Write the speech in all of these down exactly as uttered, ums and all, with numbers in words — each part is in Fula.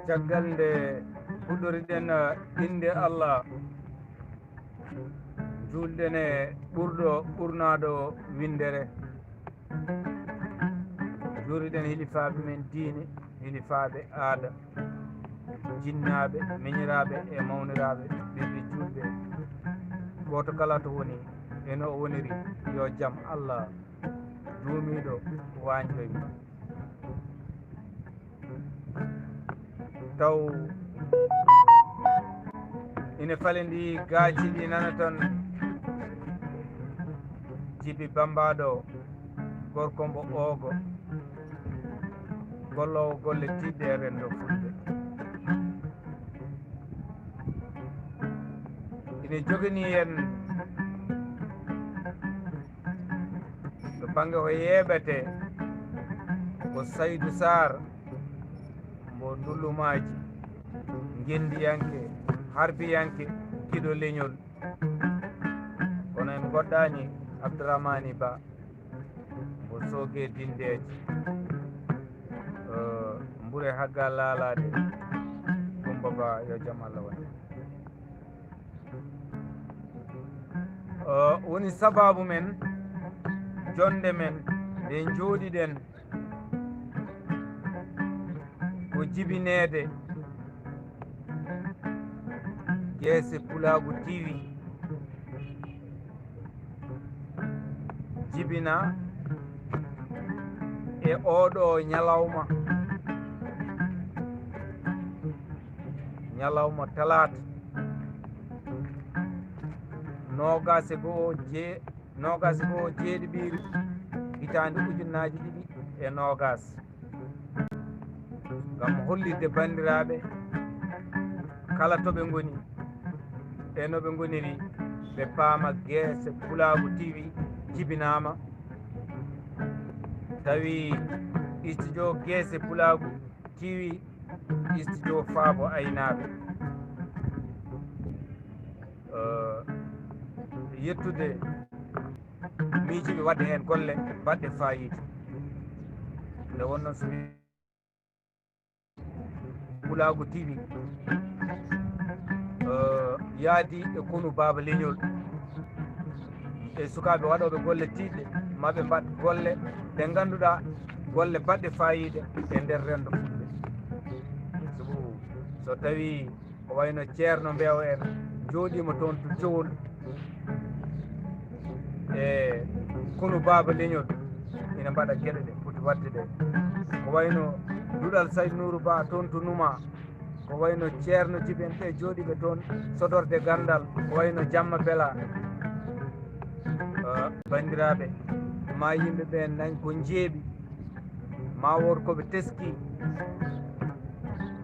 Caggal nde puɗɗoriɗen, eh, innde Allah, njuulɗen e ɓurɗo ɓurnaaɗo winndere. Njuuriɗen hilifaaɓe men diine, hilifaaɓe aada, jinnaaɓe, miñiraaɓe e mawniraaɓe, ɓiɓɓe juulɓe. Gooto kala to woni, e no o woniri, yo jam Allah duumiiɗo waañdoy mo. Taw ine fale ndi gaaci ɗi nana ton. Jibi Bambaɗo, gorko mbo oogo, golloowo golle tiiɗɗe e renndo fulɓe. Ine joganii en to bannge ko yeeɓetee ko Saydu Saar mbo Ndullumaaji, ngenndiyanke, harbiyanke, giɗo leñol. Kono en ngoɗɗaani Abdourahmani Ba mbo Sooge Dindeeji, eh, Mbure Hagga Laalaade, Kumba Ba, yo jam Allah won. Eh, woni sabaabu men, jonnde men, nde njooɗiɗen ko jibineede Geese Pulaagu T V. Jibina e oɗo ñalawma, ñalawma talaata, noogaas e go'o je-, noogaas e go'o jeeɗiɓiire hitaande ujunnaaji ɗiɗi e noogaas. Ngam hollitde banndiraaɓe kala to ɓe ngoni e no ɓe ngoniri, ɓe paama Geese Pulaagu T V jibinaama. Tawi studio Geese Pulaagu T V, studio faabo aynaaɓe. Eh, yettude miijiiɓe waɗde heen golle baɗɗe faayiida. Nde wonnoo so Pulaagu T V, eh, yaadi e konu Baaba Leñol, e sukaaɓe waɗooɓe golle tiiɗɗe, ma ɓe mbaɗ golle ɗe ngannduɗaa, golle baɗɗe faayiida e nder renndo fulɓe. Sabu so tawii ko wayno Ceerno Mbeewa en jooɗiima toon to Cowol, e konu Baaba Leñol ina mbaɗa geɗe ɗe poti waɗde ɗe. Ko wayno Duɗal Sayd Nuuru Ba toon to Numa, ko wayno Ceerno Jiben ɓe jooɗiiɓe toon sodorde ganndal, ko wayno Jamma Bela. Eh, banndiraaɓe, ma yimɓe ɓeen nañ ko njeeɓi, ma wood ko ɓe teski,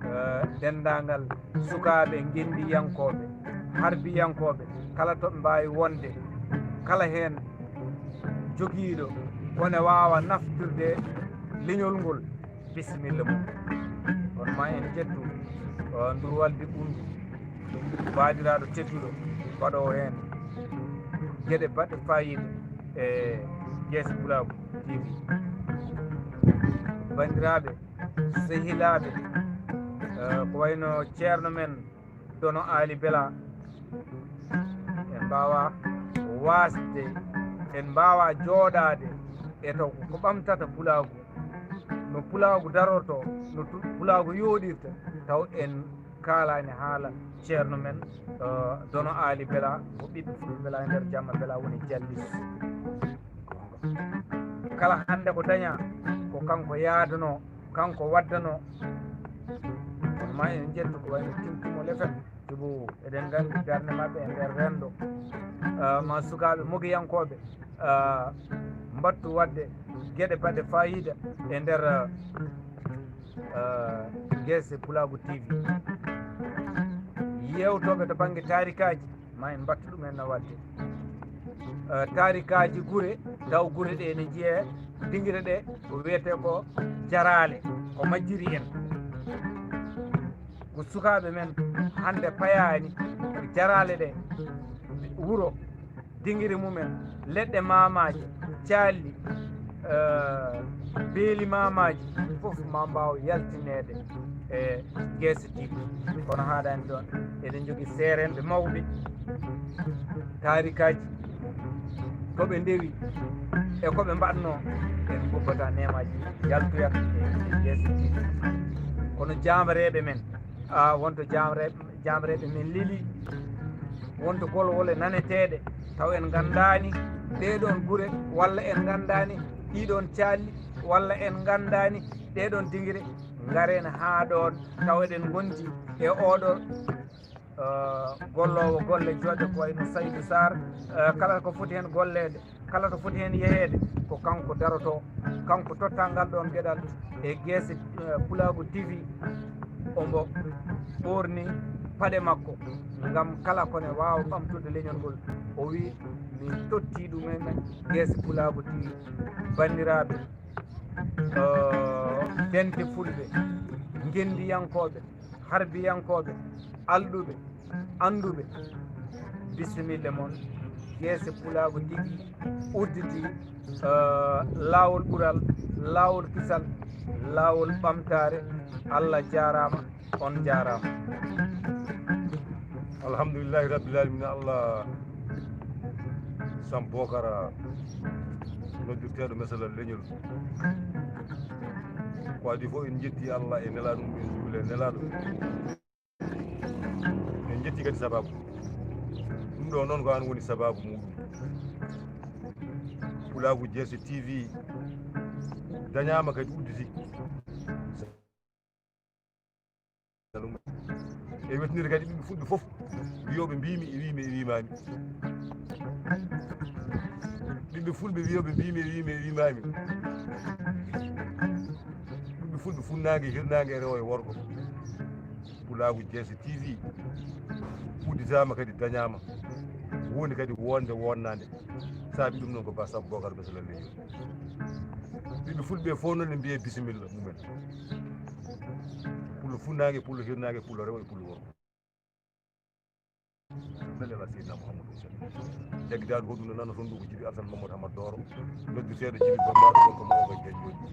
eh, denndaangal sukaaɓe ngenndiyankooɓe, harbiyankooɓe, kala to ɓe mbaawi wonde, kala heen jogiiɗo bone waawa naftirde leñol ngol, bisimilla mum. Kono ma en njettu, eh, Ndurwalde Ɓunndu, baadiraaɗo tedduɗo, waɗoowo heen geɗe baɗɗe faayiida e Geese Pulaagu T V. Banndiraaɓe, sehilaaɓe, eh, ko wayno ceerno men Dono Aali Bela, en mbaawaa waasde, en mbaawaa jooɗaade e taw ko ɓamtata pulaagu, no pulaagu darortoo, no tu-, pulaagu yooɗirta, taw en kaalaani haala ceerno men, eh, Dono Aali Bela, ko ɓiɓɓe Fulɓe Bela e nder Jamma Bela woni Jallis. Kala hannde ko dañaa, ko kanko yaadanoo, kanko waɗdanoo. Kono ma en njettu ko wayno Timtimol F M, sibu eɗen nganndi darnde maɓɓe e nder renndo. Ah, ma sukaaɓe mogiyankooɓe, ah, mbattu waɗde geɗe baɗɗe faayiida e nder, ah, Geese Pulaagu T V. Yeewtooɓe to bannge taarikaaji, ma en mbattu ɗum en no waɗde. Eh, taarikaaji gure, taw gure ɗe ene njiyee, dingire ɗe, ko wiyetee ko jaraale, ko majjiri en. Ko sukaaɓe men hannde payaani ko jaraale ɗe, wuro, dingiri mumen, leɗɗe maamaaji, caalli, eh, beeli maamaaji, fof ma mbaaw yaltineede. e Geese T V. Kono haaɗaani ɗoon, eɗen njogii seereenɓe mawɓe, taarikaaji, ko ɓe ndewi e ko ɓe mbaɗnoo, en ngubbataa neemaaji yaltoyat e Geese T V. Kono jaamreeɓe men, a, wonto jaamreeɓe, jaamreeɓe men lelii, wonto golwole naneteeɗe, taw en nganndaani ɗee ɗoon gure, walla en nganndaani ɗii ɗoon caalli, walla en nganndaani ɗee ɗoon dingire, ngaren haa ɗoon, taw eɗen ngondi e ooɗo, eh, golloowo golle jooɗɗe ko wayno Saydu Saar, eh, kala ko foti heen golleede, kala to foti heen yeheede, ko kanko darotoo, kanko tottaa ngal ɗoon geɗal e Geese, eh, Pulaagu T V, omo ɓoorni paɗe makko, ngam kala ko ne waawa ɓamtude leñol ngol. O wii, "Mi tottii ɗum en Geese Pulaagu T V." Banndiraaɓe, eh, dente fulɓe, ngenndiyankooɓe, harbiyankooɓe, alɗuɓe, annduɓe, bisimilla mon, Geese Pulaagu T V udditi, eh, laawol ɓural, laawol kisal, laawol ɓamtaare. Allah jaaraama, on jaaraama. Alhamdulillahi Rabbil Alamina, Allah Sam Bokara, noddirteeɗo Mesalal Leñol. Ko adii fof, en njetti Allah e nelaaɗo mum, en njuule nelaaɗo. En njetti kadi sabaabu. Ɗum ɗo noon ko aan woni sabaabu muɗum. Pulaagu Jeese T V dañaama kadi udditi. E wetniri kadi ɓiɓɓe fulɓe fof, wiyooɓe mbiimi, e wiimi, e wiimaami. Ɓiɓɓe fulɓe wiyooɓe mbiimi, e wiimi, e wiimaami. Ɓiɓɓe fulɓe funnaange, hirnaange, e rewo e worgo. Pulaagu Jeese T V udditaama kadi dañaama. Woni kadi wonde wonnaande. Saabi ɗum noon ko Ba Samba Bocar Mesalal Leñol. Ɓiɓɓe fulɓe fof noon ne mbiye bisimilla mumen. Pullo funnaange, pullo hirnaange, pullo rewo e pullo worgo. Nde Nela Seydina Mouhamadou Sall. Jaggi daadu hoɗum no nana toon ɗo ko Jibi Alsan Mamadou Hamad Doro. Noddu seeɗa Jibi Bambaɗo, gorko mo Oɓay Gaye Jooɗi.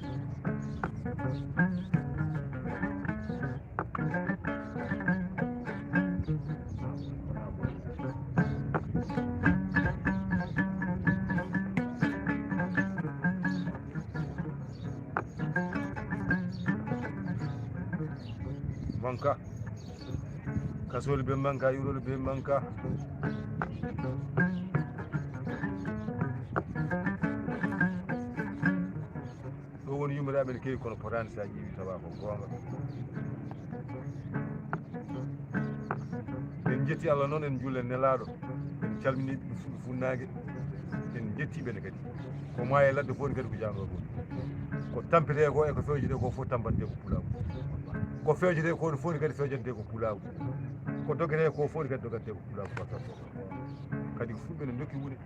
Manka. Kasoli be manka, yuroli be manka. Ɗo woni yummiraaɓe ne keewi, kono potaani, so a ƴeewi tawa ko goonga. En njetti Allah noon, en njuule nelaaɗo, en calmini ɓe fu-, funnaange, en njetti ɓe ne kadi. Ko maayi e ladde fof ne kadi ko jaango woni. Ko tampetee ko e ko fewjetee ko fof tampantee ko pulaagu. Ko fewjetee ko fof ne kadi fewjantee ko pulaagu. Ko dogetee ko fof ne kadi dogantee ko pulaagu. Kadi ko fulɓe ne ndokki wune.